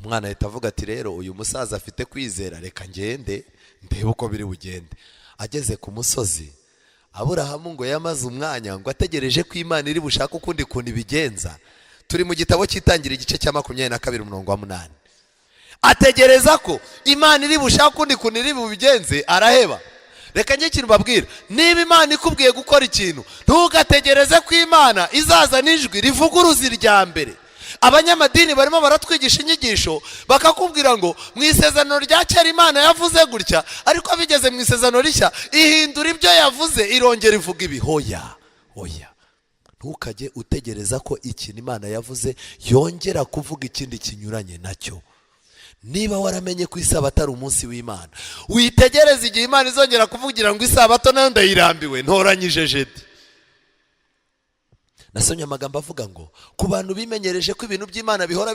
Umwana ahita avuga ati: "Rero uyu musaza afite kwizera, reka ngende ndebe uko biri bugende." Ageze ku musozi, Aburahamu ngo yamaze umwanya ngo ategereje ko Imana iri bushake ukundi kuntu ibigenza. Turi mu gitabo cy'Itangira, igice cya 22, umurongo wa 8. Ategereza ko Imana iri bushake ukundi kuntu iri bubigenze, araheba. Reka njye ikintu babwira: niba Imana ikubwiye gukora ikintu, ntugategereze ko Imana izaza n'ijwi rivuguruza irya mbere. Abanyamadini barimo baratwigisha inyigisho, bakakubwira ngo mu Isezerano rya Kera Imana yavuze gutya, ariko bigeze mu Isezerano Rishya ihindura ibyo yavuze, irongera ivuga ibi. Hoya, hoya, ntukajye utegereza ko ikintu Imana yavuze yongera kuvuga ikindi kinyuranye nacyo. Niba waramenye ko Isabato ari umunsi w'Imana, witegereze igihe Imana izongera kuvugira ngo Isabato nayo ndayirambiwe, ntoranyije jeudi. Nasomye amagambo avuga ngo ku bantu bimenyereje ko ibintu by'Imana bihora